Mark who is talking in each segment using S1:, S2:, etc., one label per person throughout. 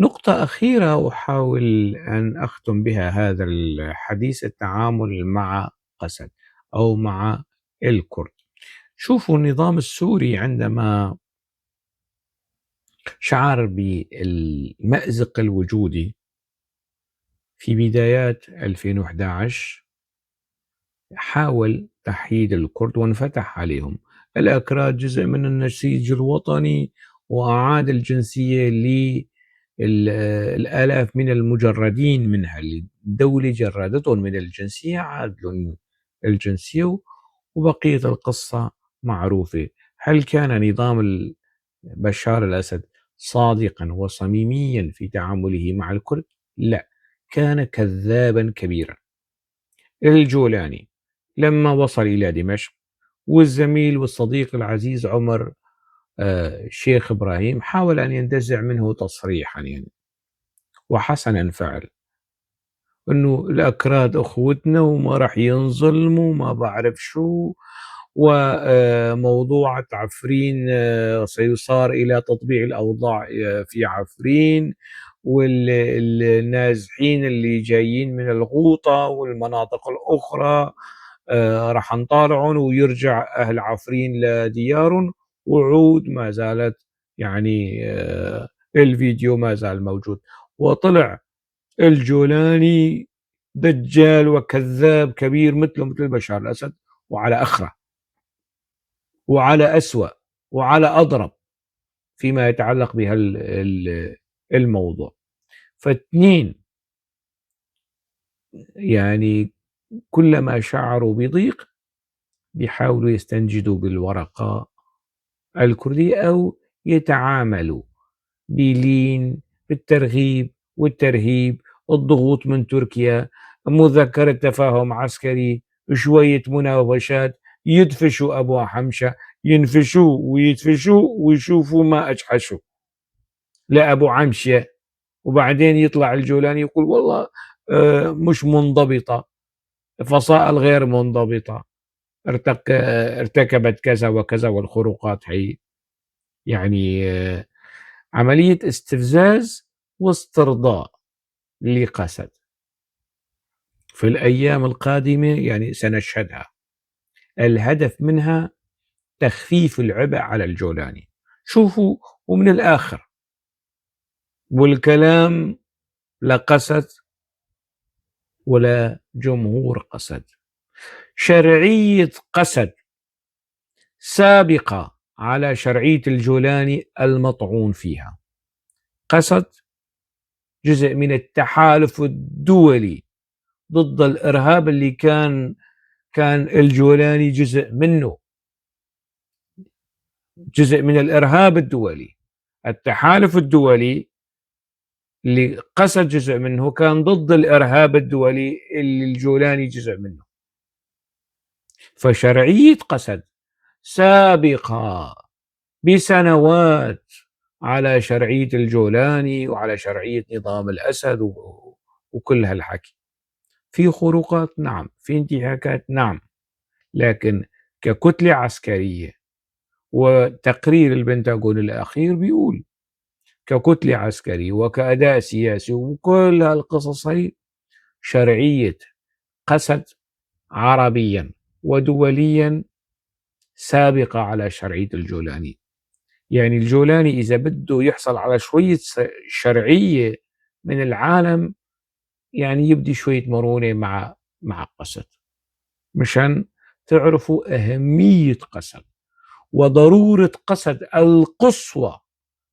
S1: نقطة أخيرة أحاول أن أختم بها هذا الحديث، التعامل مع قسد أو مع الكرد. شوفوا النظام السوري عندما شعر بالمأزق الوجودي في بدايات 2011 حاول تحييد الكرد وانفتح عليهم. الأكراد جزء من النسيج الوطني، وأعاد الجنسية للآلاف من المجردين منها، اللي الدولة جردتهم من الجنسية، عاد لهم الجنسية، وبقية القصة معروفة. هل كان نظام بشار الأسد صادقا وصميميا في تعامله مع الكرد؟ لا، كان كذابا كبيرا. الجولاني لما وصل إلى دمشق، والزميل والصديق العزيز عمر شيخ إبراهيم حاول أن ينتزع منه تصريحا وحسنا فعل، أنه الأكراد أخوتنا وما راح ينظلموا وما بعرف شو، وموضوع عفرين سيصار إلى تطبيع الأوضاع في عفرين، والنازحين اللي جايين من الغوطة والمناطق الأخرى راح نطالعهم ويرجع أهل عفرين لديارهم. وعود ما زالت الفيديو ما زال موجود. وطلع الجولاني دجال وكذاب كبير مثله مثل بشار الأسد، وعلى أخرى وعلى أسوأ وعلى أضرب فيما يتعلق بهالموضوع. فاثنين كلما شعروا بضيق بيحاولوا يستنجدوا بالورقة الكردية أو يتعاملوا بلين، بالترغيب والترهيب، الضغوط من تركيا، مذكرة تفاهم عسكري، شوية مناوشات، يدفشوا أبو حمشة، ينفشوه ويدفشوه ويشوفوا ما أجحشوا لأبو عمشة. وبعدين يطلع الجولاني يقول والله مش منضبطة، فصائل غير منضبطة، ارتكبت كذا وكذا والخروقات هي. عملية استفزاز واسترضاء لقسد في الأيام القادمة سنشهدها. الهدف منها تخفيف العبء على الجولاني. شوفوا، ومن الآخر والكلام لقسد ولا جمهور قسد، شرعية قسد سابقة على شرعية الجولاني المطعون فيها. قسد جزء من التحالف الدولي ضد الإرهاب اللي كان الجولاني جزء منه، جزء من الإرهاب الدولي. التحالف الدولي اللي قسد جزء منه كان ضد الإرهاب الدولي اللي الجولاني جزء منه. فشرعية قسد سابقة بسنوات على شرعية الجولاني وعلى شرعية نظام الأسد وكل هالحكي. في خروقات نعم، في انتهاكات نعم، لكن ككتلة عسكرية، وتقرير البنتاغون الأخير بيقول ككتلة عسكرية وكأداء سياسي وكل هالقصص هي شرعية قسد عربيا ودوليا سابقة على شرعية الجولاني. الجولاني إذا بده يحصل على شوية شرعية من العالم يبدي شوية مرونة مع قسد، مشان تعرفوا أهمية قسد وضرورة قسد القصوى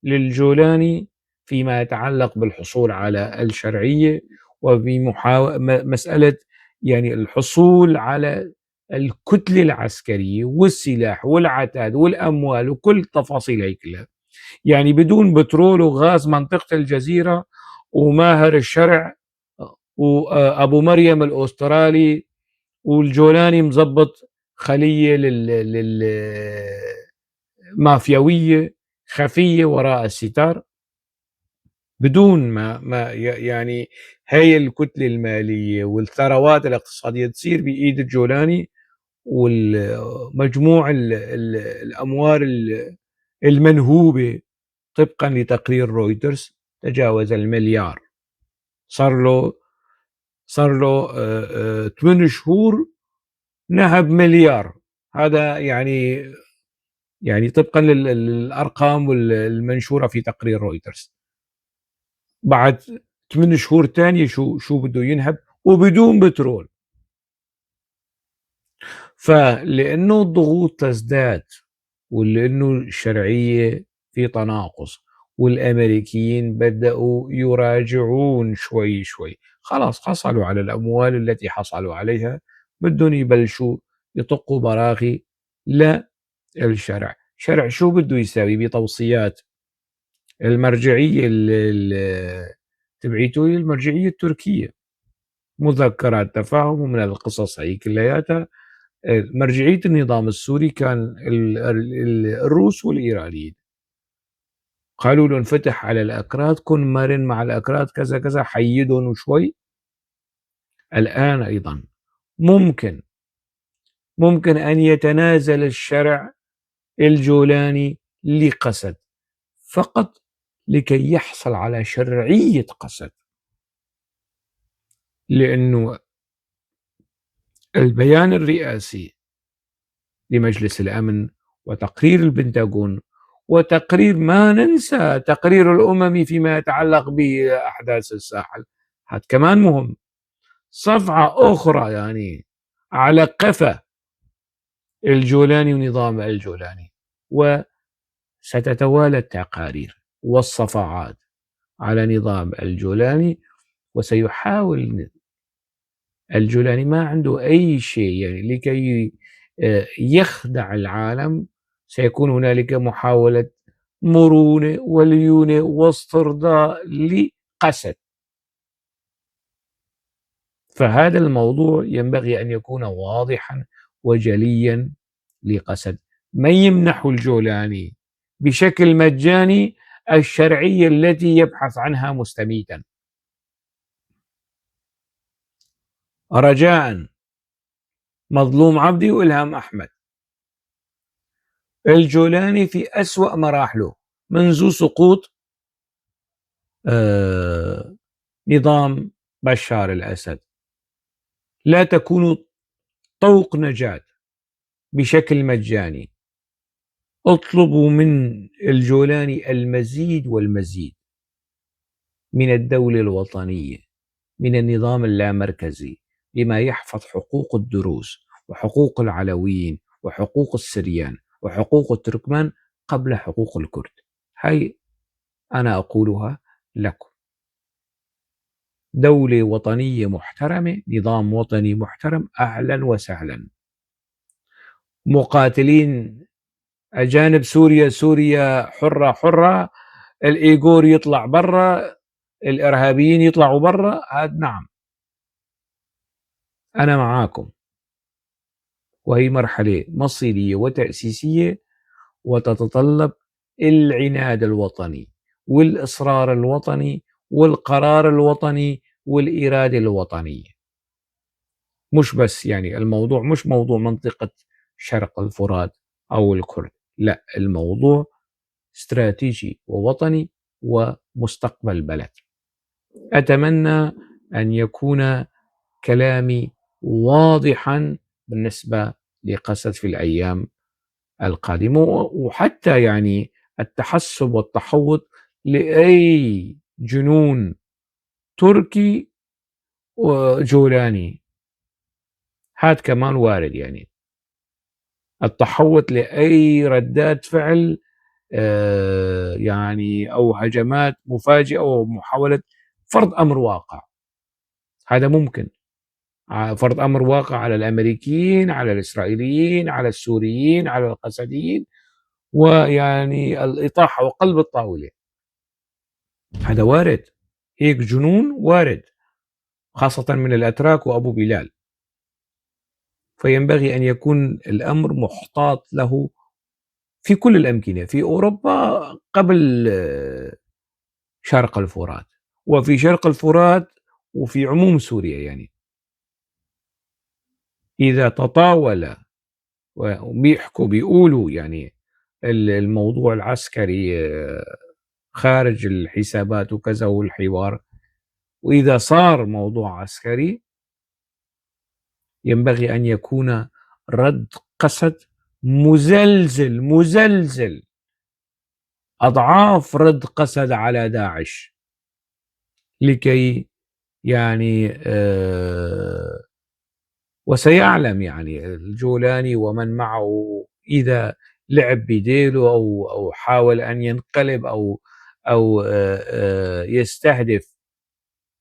S1: للجولاني فيما يتعلق بالحصول على الشرعية وبمسألة الحصول على الكتلة العسكرية والسلاح والعتاد والأموال وكل التفاصيل هي كلها. بدون بترول وغاز منطقة الجزيرة وماهر الشرع وأبو مريم الأسترالي والجولاني مزبط خلية مافياوية خفية وراء الستار، بدون ما هاي الكتلة المالية والثروات الاقتصادية تصير بإيد الجولاني والمجموع الأموال المنهوبة طبقا لتقرير رويترز. تجاوز المليار. صار له 8 شهور نهب مليار. هذا يعني طبقا للأرقام المنشورة في تقرير رويترز. بعد 8 شهور تانية شو بده ينهب وبدون بترول؟ فلأنه الضغوط تزداد، ولأنه الشرعية في تناقص، والأمريكيين بدأوا يراجعون شوي شوي، خلاص حصلوا على الأموال التي حصلوا عليها، بدهم يبلشوا يطقوا براغي للشرع. شرع شو بده يساوي بتوصيات المرجعية تبعيته؟ المرجعية التركية، مذكرات تفاهم ومن القصص هي كلياتها. مرجعية النظام السوري كان الروس والإيرانيين، قالوا له انفتح على الأكراد، كن مرن مع الأكراد، كذا كذا، حيدهم شوي. الآن أيضا ممكن أن يتنازل الشرع الجولاني لقسد فقط لكي يحصل على شرعية قسد، لأنه البيان الرئاسي لمجلس الأمن وتقرير البنتاغون وتقرير، ما ننسى تقرير الأممي فيما يتعلق بأحداث الساحل، هذا كمان مهم. صفعة أخرى على قفا الجولاني ونظام الجولاني، وستتوالى التقارير والصفعات على نظام الجولاني، وسيحاول الجولاني ما عنده أي شيء لكي يخدع العالم. سيكون هنالك محاولة مرونة وليونة واسترضاء لقسد. فهذا الموضوع ينبغي أن يكون واضحا وجليا لقسد. ما يمنح الجولاني بشكل مجاني الشرعية التي يبحث عنها مستميتا. رجاء مظلوم عبدي وإلهام أحمد، الجولاني في أسوأ مراحله منذ سقوط نظام بشار الأسد، لا تكون طوق نجاة بشكل مجاني. اطلبوا من الجولاني المزيد والمزيد من الدولة الوطنية، من النظام اللامركزي، بما يحفظ حقوق الدروز وحقوق العلويين وحقوق السريان وحقوق التركمان قبل حقوق الكرد. هاي أنا أقولها لكم. دولة وطنية محترمة، نظام وطني محترم، أهلا وسهلا. مقاتلين أجانب سوريا، سوريا حرة حرة، الإيغور يطلع برا، الإرهابيين يطلعوا برا، هذا نعم أنا معاكم. وهي مرحلة مصيرية وتأسيسية، وتتطلب العناد الوطني والإصرار الوطني والقرار الوطني والإرادة الوطنية. مش بس الموضوع مش موضوع منطقة شرق الفرات أو الكرد، لا، الموضوع استراتيجي ووطني ومستقبل بلد. أتمنى أن يكون كلامي واضحا بالنسبة لقسد في الأيام القادمة، وحتى التحسب والتحوط لأي جنون تركي وجولاني، هاد كمان وارد. التحوط لأي ردات فعل أو هجمات مفاجئة ومحاولة فرض أمر واقع، هذا ممكن. فرض أمر واقع على الأمريكيين، على الإسرائيليين، على السوريين، على القسديين، ويعني الإطاحة وقلب الطاولة، هذا وارد. هيك جنون وارد، خاصة من الأتراك وأبو بلال. فينبغي أن يكون الأمر محتاط له في كل الأمكنة، في أوروبا قبل شرق الفرات، وفي شرق الفرات، وفي عموم سوريا. إذا تطاول وبيحكوا بيقولوا الموضوع العسكري خارج الحسابات وكذا والحوار. وإذا صار موضوع عسكري ينبغي أن يكون رد قسد مزلزل، مزلزل أضعاف رد قسد على داعش، لكي وسيعلم الجولاني ومن معه إذا لعب بديله أو حاول أن ينقلب أو يستهدف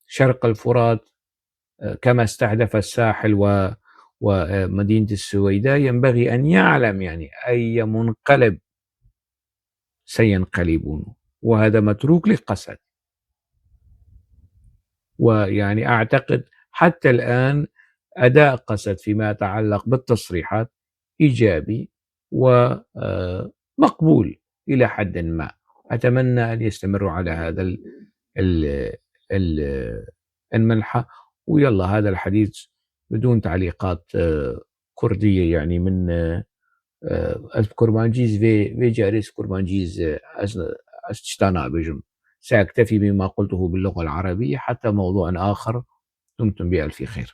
S1: شرق الفرات كما استهدف الساحل ومدينة السويداء، ينبغي أن يعلم أي منقلب سينقلبون، وهذا متروك لقسد. ويعني أعتقد حتى الآن أداء قسد فيما يتعلق بالتصريحات إيجابي ومقبول إلى حد ما. أتمنى أن يستمروا على هذا المنحى. ويلا هذا الحديث بدون تعليقات كردية، من كرمانجيز في جاريس كرمانجيز أستانا بجم. سأكتفي بما قلته باللغة العربية حتى موضوع آخر. دمتم بألف خير.